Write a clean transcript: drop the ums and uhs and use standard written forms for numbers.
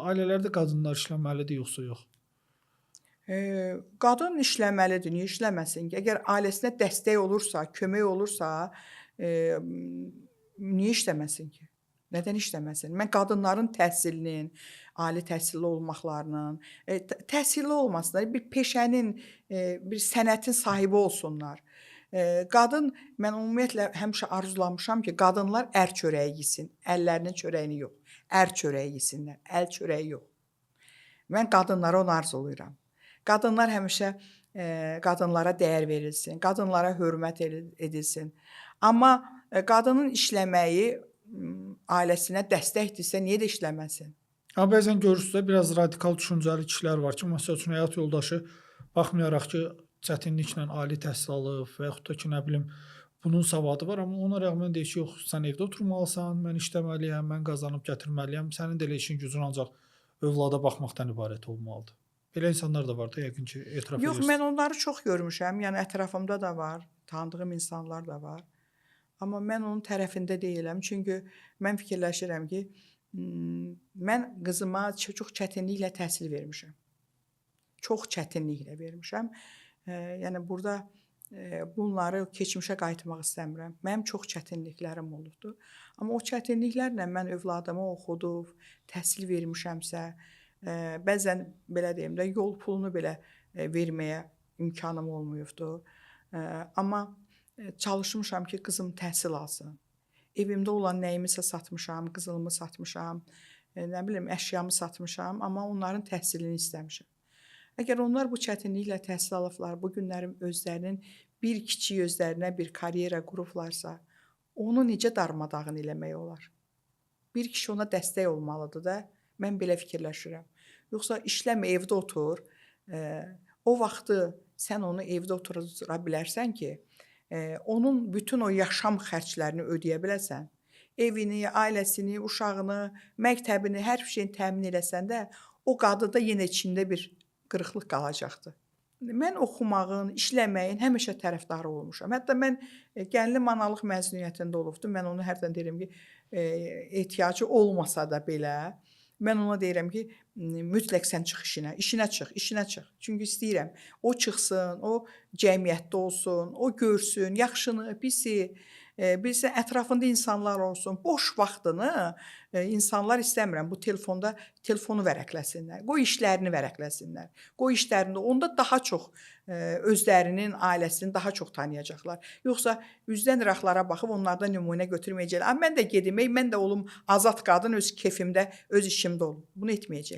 Ailələrdə qadınlar işləməlidir yoxsa yox? Qadın işləməlidir, niyə işləməsin ki? Əgər ailəsinə dəstək olursa, kömək olursa, niyə işləməsin ki? Nədən işləməsin? Mən qadınların təhsilinin, ali təhsilli olmaqlarının, təhsilli olmasınlar, bir peşənin, bir sənətin sahibi olsunlar. Qadın, mən ümumiyyətlə həmişə arzulamışam ki, qadınlar ər çörəyi yesin, əllərinin çörəyini yox, ər çörəyi yesinlər, əl çörəyi yox. Mən qadınlara onu arzulayıram. Qadınlar həmişə qadınlara dəyər verilsin, qadınlara hörmət edilsin. Amma qadının işləməyi ailəsinə dəstəkdirsə, niyə də işləməsin? Amma bəzən görürsünüz də biraz radikal düşüncəli kişilər var ki, məsəl üçün həyat yoldaşı baxmayaraq ki, çətinliklə ali təhsil alıb və yaxud da ki, nə bilim, bunun savadı var, amma ona rəğmən deyir ki, yox, sən evdə oturmalısan, mən işləməliyəm, mən qazanıb gətirməliyəm. Sənin də elə işin gücün ancaq övlada baxmaqdan ibarət olmalıdır. Belə insanlar da var da yəqin ki, etiraf Yox, edirsiniz. mən onları çox görmüşəm. Yəni ətrafımda da var, tanıdığım insanlar da var. Amma mən onun tərəfində deyiləm. Çünki mən fikirləşirəm ki, mən qızıma çox çətinliklə təhsil vermişəm. Çox çətinliklə vermişəm. Yəni burada bunları keçmişə qayıtmaq istəmirəm. Mənim çox çətinliklərim olubdu. Amma o çətinliklərlə mən övladımı oxudub, təhsil vermişəmsə, bəzən belə deyim də, yol pulunu belə verməyə imkanım olmayıbdı. Amma çalışmışam ki, qızım təhsil alsın. Evimdə olan nəyimisə satmışam, qızılımı satmışam, nə bilim, əşyamı satmışam, amma onların təhsilini istəmişəm. Əgər onlar bu çətinliklə təhsil alıblar, bu günlərin özlərinin bir kiçik özlərinə bir karyera qurublarsa, onu necə darmadağın eləmək olar? Bir kişi ona dəstək olmalıdır da. Mən belə fikirləşirəm. Yoxsa işləmə, evdə otur. O vaxtı sən onu evdə oturdura bilərsən ki, onun bütün o yaşam xərclərini ödəyə biləsən. Evini, ailəsini, uşağını, məktəbini, hər şeyini təmin eləsən də, o qadında yenə içində bir qırıqlıq qalacaqdır. Mən oxumağın, işləməyin həmişə tərəfdarı olmuşam. Hətta mən gəlinim analıq məzuniyyətində olubdu. Mən onu hərdən deyirəm ki, ehtiyacı olmasa da belə, mən ona deyirəm ki, mütləq sən çıx işinə, işinə çıx, işinə çıx. Çünki istəyirəm o çıxsın, o cəmiyyətdə olsun, o görsün yaxşını, pisi, bilsin ətrafında insanlar olsun. Boş vaxtını insanlar istəmirəm bu telefonda telefonu vərəqləsinlər. Qoy işlərini vərəqləsinlər. Qoy işlərində onda daha çox özlərinin ailəsini daha çox tanıyacaqlar. Yoxsa üzdən ıraqlara baxıb onlardan nümunə götürməyəcəklər. Amma mən də gedim, ey, mən də olum azad qadın, öz kefimdə, öz işimdə olum. Bunu etməyəcəklər.